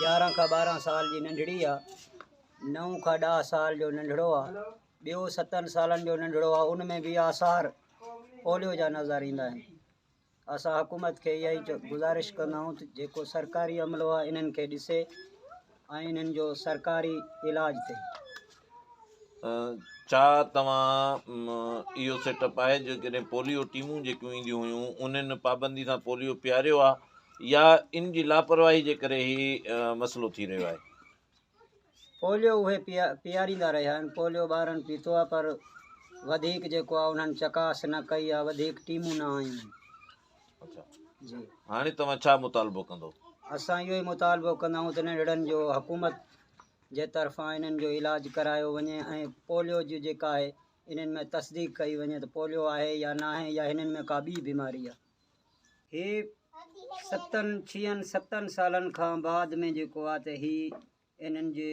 11 کان 12 سال جي ننڍڙي آ، 9 کان 10 سال جو ننڍڙو آ، ٻيو 7 سالن جو ننڍڙو آ، ان ۾ به آثار پوليو جا نظر ايندا آهن. اسان حڪومت کي اها ئي گذارش ڪندا آهيون ته جيڪو سرڪاري عملو آهي انهن کي ڏسي ۽ انهن جو سرڪاري علاج ٿئي. ڇا توهان اهو سيٽ اپ آهي جو جڏهن پوليو ٽيمون جيڪيون اينديون هيون انهن پابندي سان پوليو پياريو آهي يا ان جي لاپرواهي جي ڪري هي مسئلو ٿي رهيو آهي؟ پوليو اهي پياريندا رهيا آهن، پوليو ٻارن پيتو آهي پر وڌيڪ جيڪو آهي انهن چڪاس نه ڪئي آهي، وڌيڪ ٽيمون نه آيون آهن. اڇا جي هاڻي توهان ڇا مطالبو ڪندو؟ اسان اهو ئي مطالبو ڪندا آهيون ته ننڍڙن جو حڪومت جي طرفان انهن جو علاج ڪرايو وڃي ۽ پوليو جي جيڪا آهي انهن ۾ تصديق ڪئي وڃي ته پوليو آهي يا ناهي يا هنن ۾ ڪا ٻي بيماري آهي. هي ستن ڇهن ستن سالن کان بعد ۾ جيڪو آهي ته هي انهن جي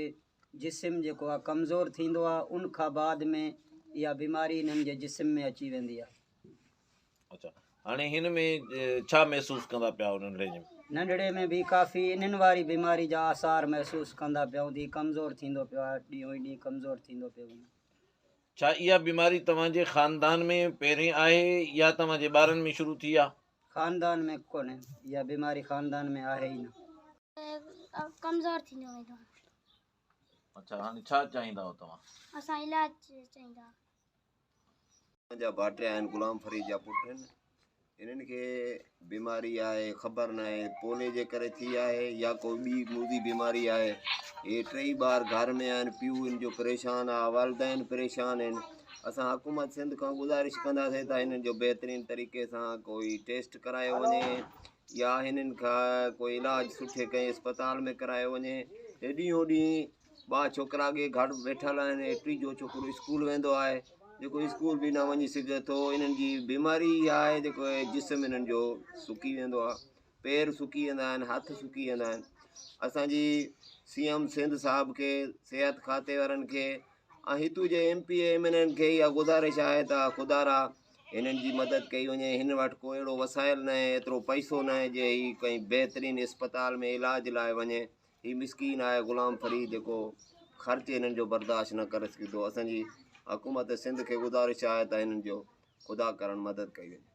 جسم جيڪو آهي ڪمزور ٿيندو آهي ان کان بعد ۾ اها بيماري انهن جي جسم ۾ اچي ويندي آهي. اڇا هاڻي هن ۾ ڇا محسوس ڪندا پيا آهيو ننڍڙي ۾؟ ننڍڙي ۾ به ڪافي انهن واري بيماري جا آثار محسوس ڪندا پيا آهيون ته هي ڪمزور ٿيندو پيو آهي ڏينهون ئي ڏينهن ڪمزور ٿيندو پيو وڃي. ڇا اها بيماري توهان جي خاندان ۾ پهرين آهي يا توهان جي ٻارن ۾ شروع ٿي آهي؟ خاندان ۾ ڪونهي اها بيماري خاندان ۾ آهي ئي نه. ڪمزور ٿيندو ويندو آهي. اڇا هاڻي ڇا چاهيندا آهيو توهان؟ اسان علاج چاهيندا آهيون. جا ڀائٽيا آهن غلام فريد جا پٽ آهن انهن کي بيماري آهي خبر نه آهي پولي جي ڪري ٿي آهي يا ڪو ٻي موذي بيماري آهي هي ٽئي ٻار گهر ۾ آهن پيء ان جو پريشان آهي والدين پريشان آهن اسان حڪومت سنڌ کان گذارش ڪنداسين ته هنن جو بهترين طريقي سان ڪوئي ٽيسٽ ڪرايو وڃي يا هنن کان ڪوئي علاج سٺي ڪنهن اسپتال ۾ ڪرايو وڃي هي ڏينهون ڏينهن ٻه ڇوڪرا اڳي گهر ويٺل آهن ۽ ٽيجو ڇوڪرو اسڪول ويندو آهي جيڪو اسڪول به نه وڃي سگهي ٿو انهن جي بيماري اها آهي جيڪو جسم انهن جو سڪي ويندو آهي پير سڪي ويندا آهن هٿ سڪي ويندا آهن اسانجي سي ايم سنڌ صاحب کي صحت کاتي وارن کي ۽ هتو جي M P A M N N کي اها گذارش آهي ته خدا را هنن جي مدد ڪئي وڃي هن وٽ ڪو اهڙو وسائل نه آهي ايترو پئسو نه آهي جي هي ڪنهن بهترين اسپتال ۾ علاج لاء وڃي هي مسڪين آهي غلام فريد جيڪو خرچ هنن جو برداشت نه ڪري سگهندو اسان جي حڪومت سنڌ کي گذارش آهي ته هنن جو خدا ڪرڻ مدد ڪئي وڃي.